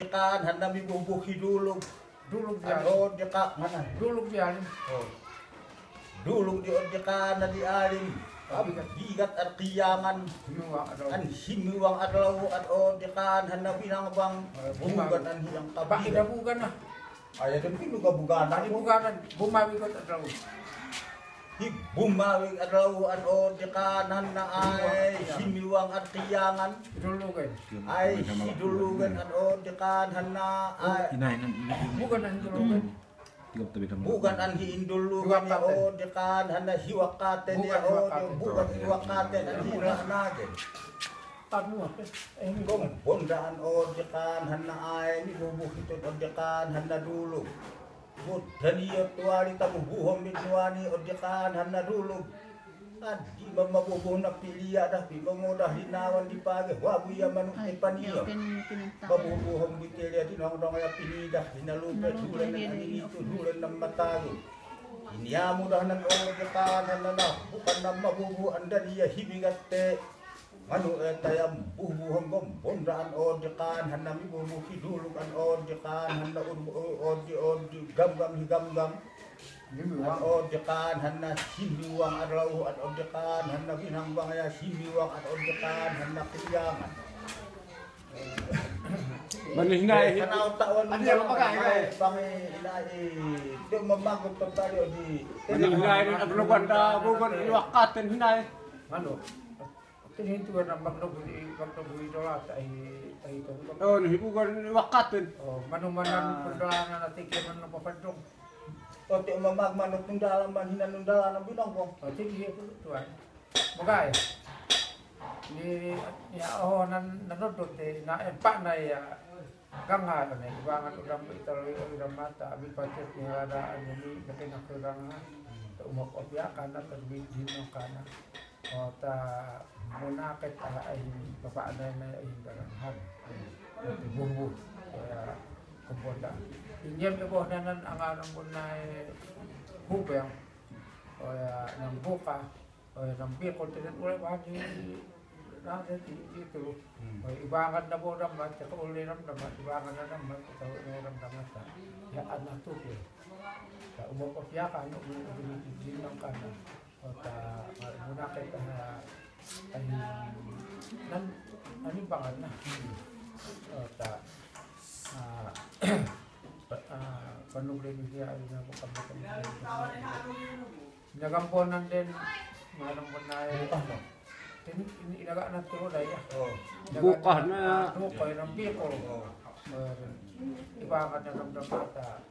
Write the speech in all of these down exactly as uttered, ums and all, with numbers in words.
Duluk diqan han na mibuhbuh i Duluk. Duluk di Alim. Duluk di Alim. Duluk di Odiqan na di Alim. Abigat. Abigat Arkiyangan. An himiwang adlauhur Odiqan han na binangbang. Bugan an hiyang kabigat. Aya demi luka buganan. Buganan. Bumawi got adlauhur. Hi bumawi adlauhur Odiqan han na ai himiwang Arkiyangan. Ai hi Dulugan Odiqan han na ai. Bugan an hi Dulugan. Bugan an hi Dulugan Odiqan han na hiwakaten. Bugan hiwakaten an hi lanagen. Tanu ape? Engkong bonda an Odiqan han na ai mibuhbuh i Odiqan han na Duluk. Bud dani o tuari tabuhbuh hom bid nuani Odiqan han na Duluk. Adi mamabuhbuh na pilia dah pi mamodah di nawan di page wabu ia manuk di paniok. Mabuhbuh hom bitelia di nongdong ia pinidah di na lupe dulen na angin itu dulen na matagu. Ini amu dah nan Odiqan han na bukan na mabuhbuh anda dia hibigatte. Manu e tayam buhbuh hom gom bonda an Odiqan han na mibuhbuh i Duluk an Odiqan han na urbu odi odi gamgam hi gamgam. An Odiqan han na himiwang adlauhur Odiqan han na binangbang ia himiwang Odiqan han na kiyangan. Manu hinai. Kana otak wan. Adi apa kai kai? Pangi hinai. Dia mamagut tadi di. Manu hinai ni ablogan ta bugan iwakaten hinai. Manu. Tini tuan na magno bui magno bui dola tahi tahi tong. Oh, ni bugan iwakaten. Oh, manu manan perdolangan ati ke manu papadong. Oh, te mamag manu tundala man hinan tundala na binong kong. Oh, tini dia tuan. Magai. Ni ya oh nan nan odot te na empak na ya. Gangha ne ibangan udam italo iram mata abi patet ni rada ani ni kete nak gangha. Ta umok opiak kana ta duit dino kana. Ota munaket ala ain bapak nai nai ain dalam han. Bumbu ya kebonda. Ingem ebo nanan angaran bunai hubeng. Oya nang buka. Oya nang bikol tedet ule bani. Nang tedet itu. Oya ibangan na bodam mate ko ule nam dam mate ibangan na dam mate ko ule nam dam mate. Ya anak tu ke. Ya umur kopiakan umur umur jinong kana. Ota munaket ani nan ani bangan na. Ota panuk le dia ari na bukan bukan. Nagamponan den manang benai. Ini ini daga na turu daya. Bukan na. Bukan na bikol. Ibangan na dam dam mata.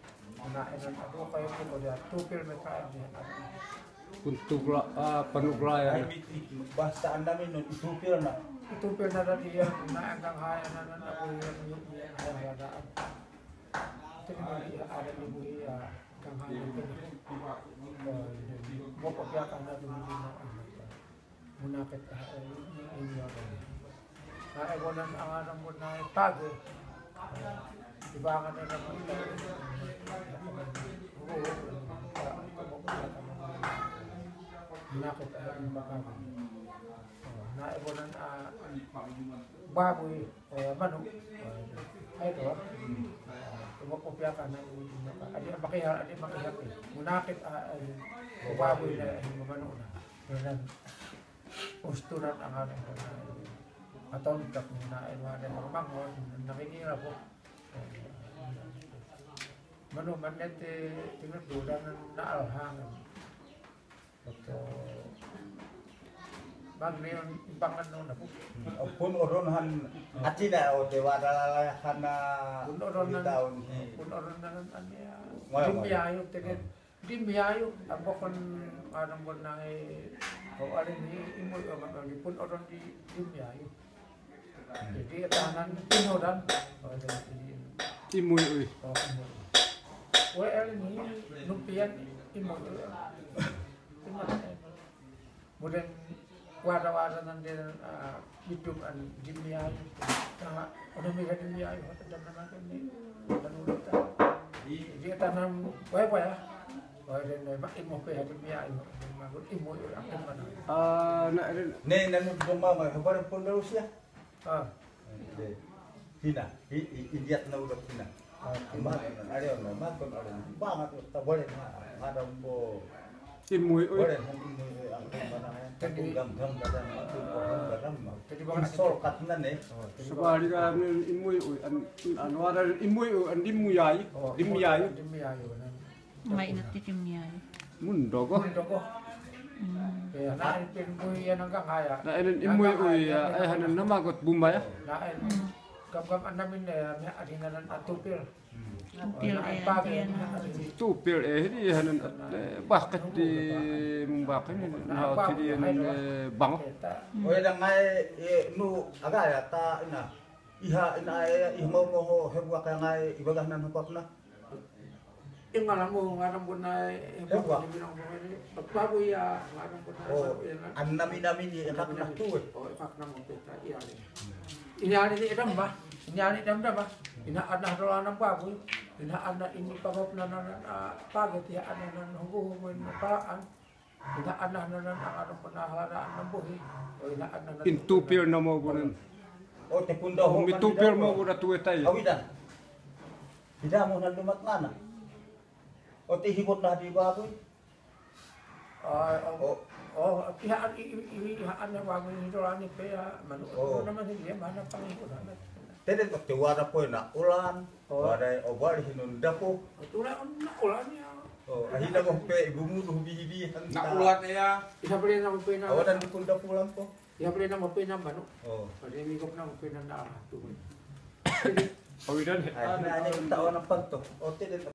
Na ena aduh kayak bikol dia tupil meka dia. Untuk la penuk la ya. Bahasa anda minum tupil na. Tupil na dia na engkang hai na na na. Terima kasih ada di bui ya. Munaket ini orang. Na ebonan angaran munae page. Ibangan ena munae. Munaket ini page. Na ebonan a babu. Manu. Ai to. Tumok kopiakan na adi makihar adi makihar. Munaket a babu na manu na. Usturan angan. Aton tak muna eno ada mamang nakini lapo. Manu manete tinut dudan na alhang. Oto. Bang neon impangan no napu. Pun oron han atina o dewa dalala hana. Pun oron nan taun hi. Pun oron nan ania. Dimyayu teken. Dimyayu abokon anang bonai. Ko alen hi imui oman pun oron di dimyayu. Jadi tanan pinodan. Imui ui. Ue alen hi nupian imui ui. Mudan wada-wada nan dia hidup an dimyayu. Tama ono mira dimyayu hotel dan nama ni. Dia tanam kue kue ya. Kue dan mak imo kue dimyayu. Magun imo yu akan mana. Ah, nak ada. Ne nanu dong mama kabar pun Rusia. Ah. Hina, i, i, Indiat na urat hina. Ah, ma, are ono, ma kon are. Ba nga tu ta bole ma, ma da bo. Imui ui. Bole hon imui ui, ang ko mana ya. Tadi gam gam da ma tu ko gam gam ma. Tadi ba nga sol katna ne. Sabari ka imui ui, an, an wara imui ui, an imui ai. Imui ai. Imui ai. Mai na titim ni ai. Mundoko. Mundoko. Hmm. Ya, na en pin bui ya nang ka ngaya. Na en imui ui ya, ai hanan nama kot bumba ya. Na en. Hmm. Gam gam anam in ya, me adina nan atupil. Tupil e, na en pa ke, tupil e, hidi hanan, eh, baket di mumbak ini, na tidi hanan, eh, bang. Hmm. O ya da ngai, eh, nu aga ya ta ina. Iha ina, eh, iha mo mo ho hebu aka ngai ibaga hanan hokop na. Inga lamu ngarang kuna, eh, hebu aka. Babu ya ngarang kuna. Oh, anam ina mini ekak na tu, eh. Oh, ekak na mo peta, iya ni. Ini hari ni edam ba. Ini hari edam da ba. Ina ana dola nam babu. Ina ana ini pagop na na na, ah, paget ya ana na hunggu hunggu na paraan. Ina ana na na na ngarang kuna hara ana bohi. Oh, ina ana na. Intupil na mo bunen. Oh, te kunda ho mi tupil mo buna tu etai. Awidan. Tidak mau na lumat nana. Oh, te hibot na di babu. Ah, oh, oh, pihak i, i, i, pihak ana babu ni dola ni pe ya, manu. Oh. Nama ni dia, mana pang hibot na. Tede to te wada po na ulan, oh. Wada obal hinun dapo. Ulan, na ulan ya. Oh, ahina mo pe ibu mulu bibi han. Na ulan ya. Isa beli na pe na. Awadan dukun dapo lampo. Isa beli na pe na manu. Oh. Pada mi gop na pe na na tu. Awidan. Ai, na, na, na, ta wana panto. Oh, tede to